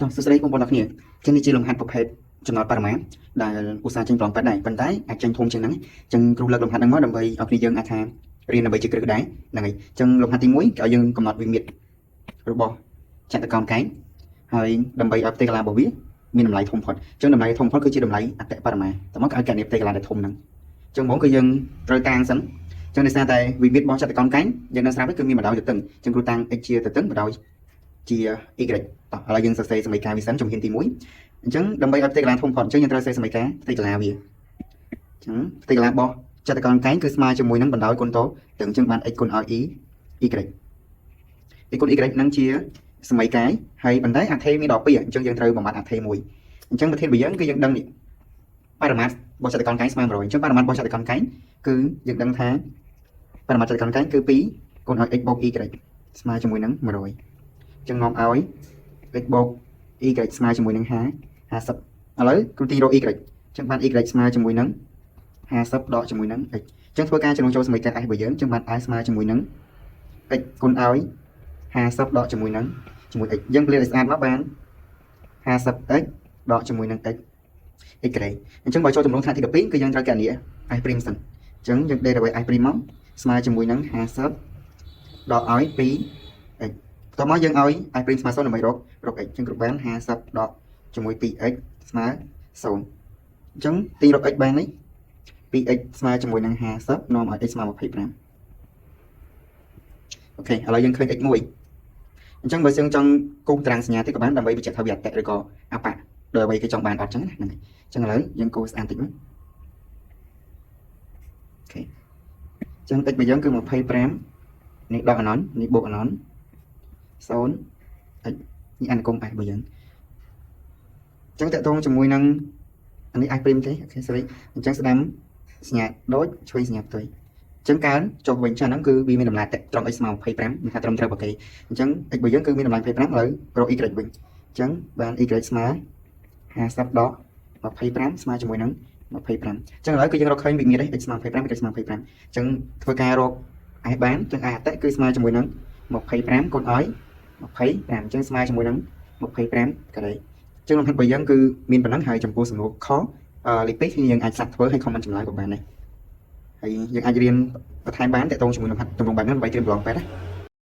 តោះសួស្តីបងប្អូនទាំងគ្នាចឹងនេះជាលំហាត់ប្រភេទចំណោទបរិមាណដែលឧស្សាហ៍ចេញប្រឡងប៉ែតដែរប៉ុន្តែអាចចេញធំជាងហ្នឹងចឹងគ្រូលើកលំហាត់ហ្នឹងមកដើម្បីឲ្យគ្នាយើងអាចថារៀនដើម្បីជាគ្រឹះដែរហ្នឹងហើយចឹងលំហាត់ទី1គេឲ្យយើងកំណត់វិមាត្ររបស់ចតុកោណកែងហើយដើម្បីឲ្យផ្ទៃកាឡារបស់វាមានតម្លៃធំផុតចឹងតម្លៃធំផុតគឺជាតម្លៃអតិបរមាតើមកគេឲ្យកណនីផ្ទៃកាឡាដែលធំហ្នឹងចឹងហ្មងគឺយើងត្រូវតាំងសិនចឹងដោយសារតែវិមាត្ររបស់ចតុកោណកែងយើងដឹងស្រាប់ហើយគឺមានបណ្ដោយទទឹងចឹងគ្រូតាំង x ជាទទឹងបណ្ដោយជា y តោះឥឡូវយើងសរសេរសមីការវាសិនជំហានទី1អញ្ចឹងដើម្បីឲ្យផ្ទៃកាឡាធំផុតអញ្ចឹងយើងត្រូវសរសេរសមីការផ្ទៃកាឡាវាអញ្ចឹងផ្ទៃកាឡារបស់ចតុកោណកែងគឺស្មើជាមួយនឹងបណ្ដោយគុណតទៅអញ្ចឹងបាន x គុណឲ្យ e y x គុណ y នឹងជាសមីកាយហើយប៉ុន្តែអថេមានដល់2អញ្ចឹងយើងត្រូវបំបត្តិអថេមួយអញ្ចឹងប្រធានរបស់យើងគឺយើងដឹងនេះបរិមាត្ររបស់ចតុកោណកែងស្មើ100អញ្ចឹងបរិមាត្ររបស់ចតុកោណកែងគឺយើងដឹងថាបរិមាត្រចតុកោណកែងគឺ2គុណឲ្យ x បូក y ស្មើជាមួយនឹង100អញ្ចឹងនាំឲ្យ x បូក y ស្មើជាមួយនឹង5 50ឥឡូវគ្រូទីរក y អញ្ចឹងបាន y ស្មើជាមួយនឹង50ដកជាមួយនឹង x អញ្ចឹងធ្វើការចំនួនចូលសមីការ s របស់យើងអញ្ចឹងបាន s ស្មើជាមួយនឹង x គុណឲ្យ50ដកជាមួយនឹងជាមួយ x យើងព្រាលឲ្យស្អាតមកបាន 50x ដកជាមួយនឹង x x ក្រេអញ្ចឹងបើចូលចំនួនថ្នាក់ទី12គឺយើងត្រូវកណនី s ព្រីមសិនអញ្ចឹងយើង derivative s ព្រីមមកស្មើជាមួយនឹង50ដកឲ្យ 2x បន្ទាប់មកយើងឲ្យ s ព្រីមស្មើ0ដើម្បីរករក x អញ្ចឹងគ្រប់បាន50ដកជាមួយ 2x ស្មើ0អញ្ចឹងទាញរក x បាននេះ 2x ស្មើជាមួយនឹង50នាំឲ្យ x ស្មើ25OK ឥឡូវយើងឃើញ x មួយអញ្ចឹងបើយើងចង់គូសតារាងសញ្ញាទៀតក៏បានដើម្បីបញ្ជាក់ថាវាអតិឬក៏អបៈដោយអ្វីគេចង់បានអត់ចឹងណាហ្នឹងហើយអញ្ចឹងឥឡូវយើងគូសស្អាតតិចមក OK អញ្ចឹង x របស់យើងគឺ25នេះដកអណន្តនេះបូកអណន្ត0 x នេះអនុគម s របស់យើងអញ្ចឹងតកតងជាមួយនឹងអានេះ s ព្រីមទេ OK sorry អញ្ចឹងស្ដាំសញ្ញាដូចឆ្វេងសញ្ញាផ្ទុយអញ្ចឹងកើនចុះវិញចាហ្នឹងគឺវាមានតម្លៃត្រង់ x ស្មើ25មានថាត្រឹមត្រូវរបស់គេអញ្ចឹង x របស់យើងគឺមានតម្លៃ25ឥឡូវរក y វិញអញ្ចឹងបាន y ស្មើ50ដក25ស្មើជាមួយនឹង25អញ្ចឹងឥឡូវគឺយើងរកឃើញវិមាត្រ x ស្មើ25 y ស្មើ25អញ្ចឹងធ្វើការរក s បានអញ្ចឹង s អតិគឺស្មើជាមួយនឹង25គុណឲ្យ25អញ្ចឹងស្មើជាមួយនឹង25ការ៉េអញ្ចឹងលំហាត់របស់យើងគឺមានប៉ុណ្ណឹងហើយចំពោះសំណួរខលេខ2គឺយើងអាចសាកធ្វើឲ្យ comment ចម្លើយក៏បានដែរហើយយើងអាចរៀនបន្ថែមបានតកតងជាមួយលំហាត់ទម្រង់បែបនេះដើម្បីត្រៀមប្រឡងពេទ្យណា។